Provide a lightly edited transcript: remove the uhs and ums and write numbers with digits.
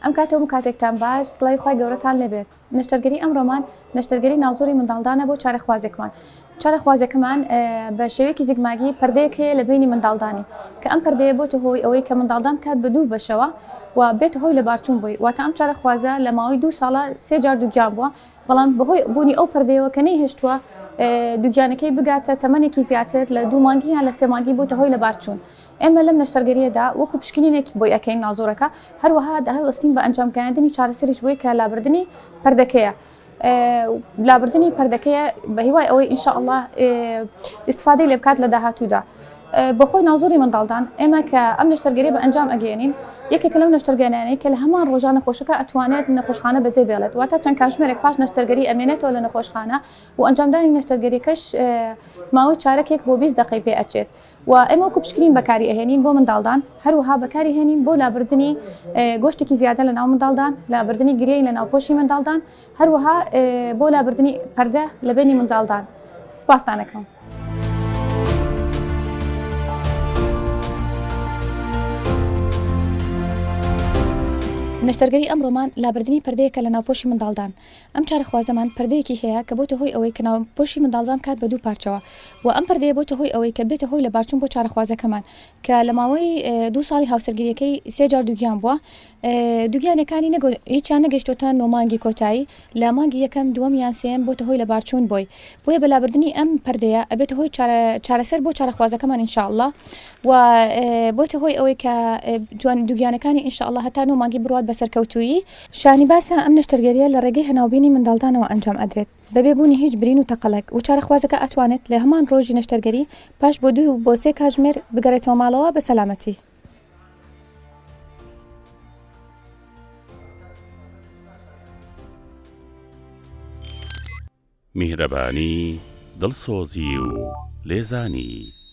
ئەم کاتە و کاتێکتان باش، سڵاوی خوای گەورەتان لێبێت. نەشتەرگەری ئەمڕۆمان نەشتەرگەری ناوزۆری منداڵدانە بۆ چارەخوازێکمان. چارەخوازەکەمان بە شێوەیەکی زگماگی پەردەیەک هەیە لە بەینی منداڵدانی کە ئەم پەردەیە بۆتە هۆی ئەوەی کە منداڵدان بکات بە دوو بەشەوە و بێتە هۆی لەبارچوون بۆی واتە ئەم چارەخوازە لە ماوەی دوو ساڵە سێ جار دووگیان بووە بەڵام بەهۆی بوونی ئەو پەردەیەوە کە نەیهێشتووە دووگیانەکەی بگاتە تەمەنێکی زیاتر لە دوو مانگی یان لە سێ مانگی بۆتە هۆی لەبارچوون. ئێمە لەم نەشتەرگەرییەدا وەکو پشکنینێک بۆی ئەکەین نازۆرەکە، هەروەها هەڵدەستین بە ئەنجام گەیاندنی چارەسەریش بۆی کە لابردنی پەردەکەیە. لابردنی پەردەکەیە بە هیوای ئەوەی ان شاء اللە ئیستفادەی لێ بکات لە داهاتوودا. بەخۆی نازۆری منداڵدان ئێمە کە ئەم نەشتەرگەریە بە ئەنجام ئەگەیەنین یەکێکە لەو نەشتەرگەریانەی کە لە هەمان ڕۆژا نەخۆشەکە ئەتوانێت نەخۆشخانە بەجێ بێڵێت واتە چەند کاژمێرێک پاش نەشتەرگەری ئەمێنێتەوە لە نەخۆشخانە و ئەنجامدانی نەشتەرگەریەکەش ماوەی چارەکێک بۆ 20 دەقەی پێ ئەچێت و ئێمە وەکو پشکنین بەکاری ئەهێنین بۆ منداڵدان هەروەها بەکاری هێنین بۆ لابردنی گۆشتێکی زیادە لە ناو منداڵدان لابردنی گرێی لە ناوپۆشی منداڵدان هەروەها بۆ لابردنی پەردە لە بەینی منداڵدان. سپاستان ئەکەم. نەشتەرگەری ئەمڕۆمان لابردنی پەردەیەکە لە ناوپۆشی منداڵدان. ئەم چارەخوازەمان پەردەیەکی هەیە کە بۆتە هۆی ئەوەی کە ناوپۆشی منداڵدان بکات بە دوو پارچەوە و ئەم پەردەیە بۆتە هۆی ئەوەی کە بێتە هۆی لەبارچوون بۆ چارەخوازەکەمان کە لە ماوەی دوو ساڵی هاوسەرگیریەکەی سێ جار دووگیان بووە دووگیانەکانی هیچیان نەگەیشتۆتە نۆ مانگی کۆتایی، لە مانگی یەکەم، دووەم یان سێیەم بۆتە هۆی لەبارچوون بۆی، بۆیە بە لابردنی ئەم پەردەیە ئەبێتە هۆی چارەسەر بۆ چارەخوازەکەمان ان شاء اللە و بۆتە هۆی ئەوەی کە دووگیانەکانی ان شاء اللە هەتا نۆ مانگی بڕوات بە سەرکەوتوویی. شایانی باسە ئەم نەشتەرگەرییە لە ڕێگەی هەناوبینی منداڵدانەوە ئەنجام ئەدرێت بەبێ بوونی هیچ برین و تەقەڵێک و چارەخوازەکە ئەتوانێت لە هەمان ڕۆژی نەشتەرگەری پاش بۆ دوو بۆ سێ کاژمێر بگەرێتەوە ماڵەوە بە سەلامەتی. میهرەبانی، دڵسۆزی و لێزانی.